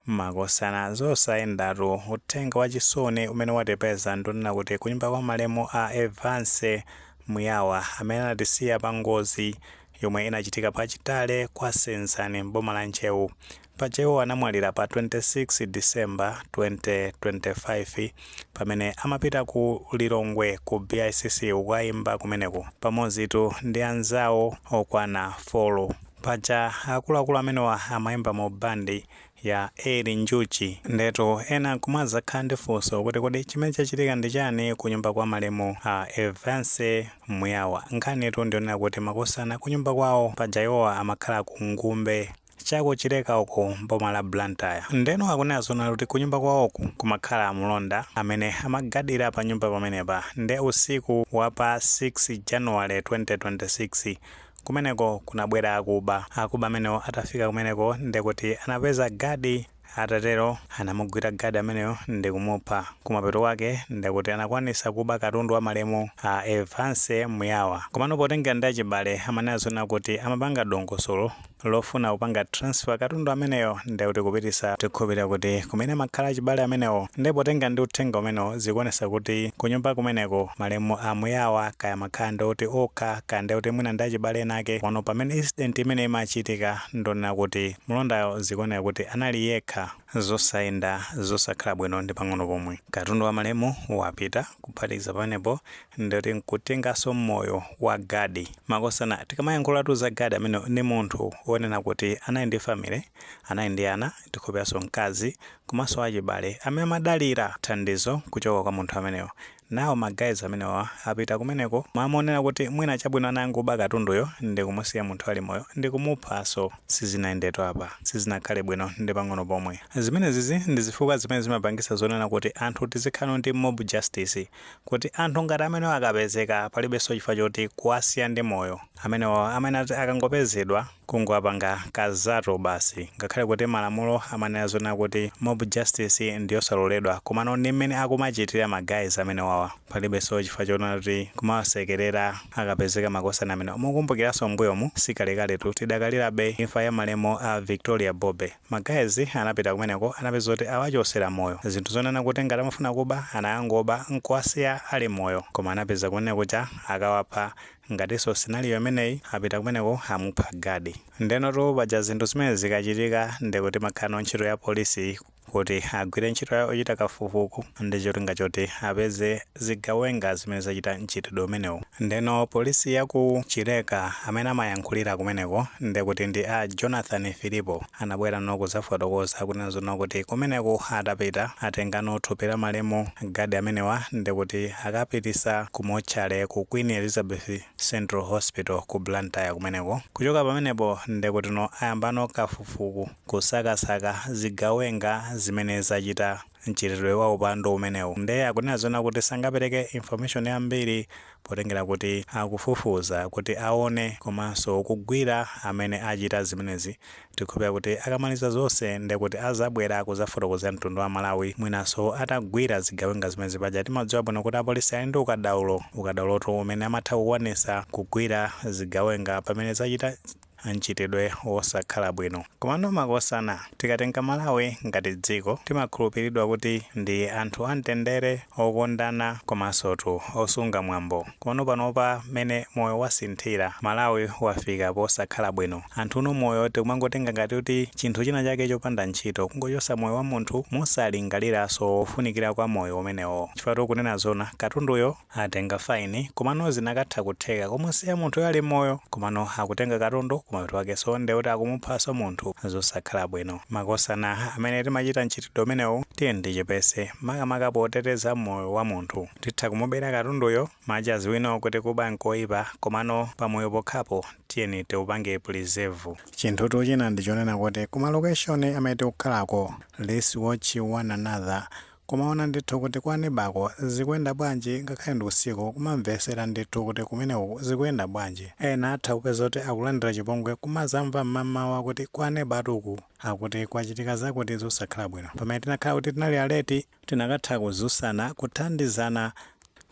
Makosana, zosayendatu. Uthenga wachisoni umene watipeza ndionena kuti kunyumba kwa malemu a Evance Muyawa, amene anatisiya pa ngozi yomwe inachitika pachitale kwa Senzani mboma la Ntcheu. Pachewo anamwalira pa 26 December 2025 pamene amapita ku Lilongwe ku BICC kukayimba kumeneko pamodzitu ndi anzawo okwana 4. Paja akuluakulu amenewa amayimba mu bandi ya Eli Njuchi. Ndetu ena kumadzakhala ndi funso kuti kodi chimene chachitika ndi chani kunyumba kwa malemu a Evance Muyawa? Nkhanitu ndionena kuti, makosana, kunyumba kwawo paja iwowa amakhala ku Ngumbe chakuchileka uko mboma la Blantyre. Ndeno akunena zona kuti kunyumba kwawoku kumakhala mlonda amene amagadira pa nyumba pamenepa. Nde usiku wa pa 6 January 2026 kumeneko kunabwera akuba. Akuba amenewo atafika kumeneko, ndekuti anapeza gadi. Atatero anamugwira gadi ameneyo ndikumupha. Kumapeto kwake ndekuti anakwanisa kuba katundu wa malemu a Evance Muyawa. Komano potengera ndi achibale, amanena zona kuti amapanga dongosolo lofuna kupanga transfer katundu ameneyo, ndekuti kupitisa, tikhulupirira kuti kumene amakhala achibale amenewo. Ndi potenga ndi uthenga umenewo, zikuonesa kuti kunyumba kumeneko malemu a Muyawa kaya makhala ndikuti okha, kaya ndikuti mwina ndi achibale enake. Pano pamene incident imene imachitika, ndonena kuti mlondayo zikuoneka kuti anali yekha. Zosayenda, zosakhala bwino ndi pang'ono pomwe. Katundu wa malemu wapita, kuphatikiza pamenepo ndikuti nkutenganso moyo wa gadi. Makosana, tikamayankhulatu za gadi amene ndi munthu wonena kuti anali ndi family, anali ndi ana, tikhupiranso mkazi komanso achibale amene amadalira thandizo kuchoka kwa munthu ameneyo. Nawo ma guys amenewa apita kumeneko, mwamonera kuti mwina chabwino anangoba katunduyo ndikumusiya munthu ali moyo, ndikumuphanso. Sizinayendetu apa, sizinakhale bwino ndi pang'ono pomwe. Zimenezizi ndi zifukwa zimene zimapangisa zonena kuti anthu tizikhala ndi mob justice, kuti anthu ngati amenewo akapezeka, palibenso chifukwa choti kuwasiya ndi moyo. Amenewo amene ati akangopezedwa, kungowapanga kazato basi. Ngakhale kuti malamulo amanena zonena kuti mob justice ndiyosaloledwa, komano ndi mmene akumachitira ma guys amenewawa, palibenso chifukwa chonena kuti kumawasekerera akapezeka makosana amenewa. Mukumbukiranso mbuyomu, sikalekaletu, tidakalirabe imfa ya malemu a Victoria Bobe. Ma guys anapita kumeneko, anapeza kuti awachosera moyo. Zinthu zonena kuti ngati amafuna kuba, anayangoba nkuwasiya ali moyo, koma anapeza kunena kucha akawapha. Ngatinso scenario imeneyi, apita kumeneko, amupha gadi. Ndenotu paja zinthu zimene zikachitika, ndikuti makhala ntchito ya polisi kuti agwire ntchito yawo ochita kafukufuku ndi cholinga choti apeze zigawenga zimene zachita mchitidwe umenewu. Ndeno polisi yaku Chileka, amene amayankhulira kumeneko ndekuti ndi a Jonathan Filipo, anabwera no kuzafotokoza kunena zono kuti kumeneko atapita, atengano thupi la malemu gadi amenewa, ndekuti akapitisa ku mortuary ku Queen Elizabeth Central Hospital ku Blantyre kumeneko. Kuchoka pamenepo, ndekuti no ayambano kafukufuku kusakasaka zigawenga zimene zachita mchitidwe wa upandu umenewu. Nde akunena zona kuti sangapereke information yambiri potengera kuti akufufuza kuti aone komanso kugwira amene achita zimenezi. Tikhulupirira kuti akamaliza zonse, ndekuti azabwera kuzafotokozera mtundu wa Malawi, mwinanso atagwira zigawenga zimenezi. Paja timadziwa bwino kuti apolisi ali ndi ukadaulo, ukadaulotu umene amatha kukwanisa kugwira zigawenga pamene zachita mchitidwe wosakhala bwino. Komano makosana, tikatenga Malawi ngati dziko, timakhulupiridwa kuti ndi anthu amtendere, okondana, komanso tu osunga mwambo. Komano panopa mmene moyo wasinthira, Malawi wafika posakhala bwino. Anthu uno moyo tikumangotenga ngati kuti chinthu china chake chopanda ntchito, kungochosa moyo wa munthu mosalingaliranso kufunikira kwa moyo umenewo. Chifukwa kunena zona, katunduyo atenga, fine, komano zinakatha kutheka kumusiya munthu ali moyo. Komano akutenga katundu, kumapeto akenso ndekuti akumuphanso munthu. Zosakhala bwino. Makosana, amene timachita mchitidwe umenewu, tiye ndichepese, makamaka poteteza moyo wa munthu. Titha kumubera katunduyo machazi wino kuti kuba nkoyipa, komano pamoyo pokhapo tiyeni tiupange preserve. Chinthutu china ndichonena kuti kuma location amene tikukhalako, let's watch one another, kumaona ndithu kuti kwanebako zikuyenda bwanji. Ngakhale ndi usiku, kumamvesera ndithu kuti kumeneko zikuyenda bwanji. Ena atha kupeza kuti akulandira chipongwe, kumazamva mmamawa kuti kwanebatuku akuti kwachitika zakuti zosakhala bwino. Pamene tinakhala kuti tinali alert, tinakatha kuzusana, kuthandizana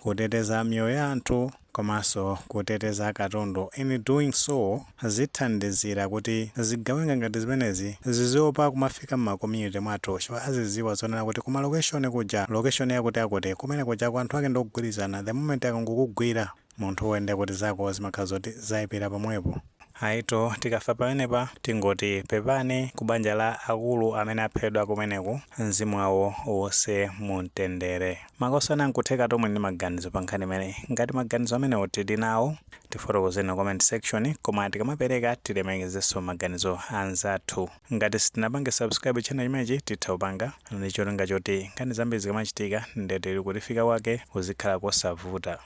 kuteteza miyoyo ya anthu. Komanso kuteteza katundu. In doing so, zithandizira kuti zigawenga ngati zimenezi ziziopa kumafika m'ma community mwathu, chifukwa aziziwa zonena kuti kuma location kuja, location yakuti akuti kumene kuja ku anthu ake ndogwirizana. The moment akangokugwira munthu wende, kuti zako zimakhala zoti zayipira pomwepo. Aito, tikafa pamenepa tingoti pepani ku banja la akulu amene aphedwa kumeneku, mzimu wawo wonse mumtendere. Makosana, nkutheka tomwe ndi maganizo pa nkhani imeneyi. Ngati maganizo amenewo tili nawo, tifotokozeni na comment section, koma tikamapereka tilemekezenso maganizo anzathu. Ngati sitinapange subscribe channel imenechi, titha kupanga ndi cholinga choti nkhani zambiri zikamachitika, ndetili kutifika kwake kuzikhala kosavuta.